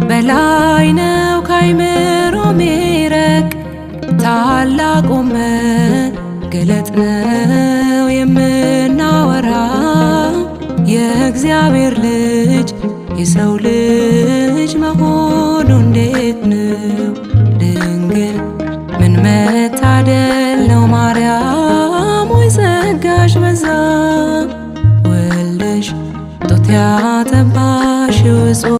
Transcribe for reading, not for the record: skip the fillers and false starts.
በላይ ነው ካይምሮ ሚረቅ፣ ታላቁ መገለጥ ነው የምናወራ፣ የእግዚአብሔር ልጅ የሰው ልጅ መሆን።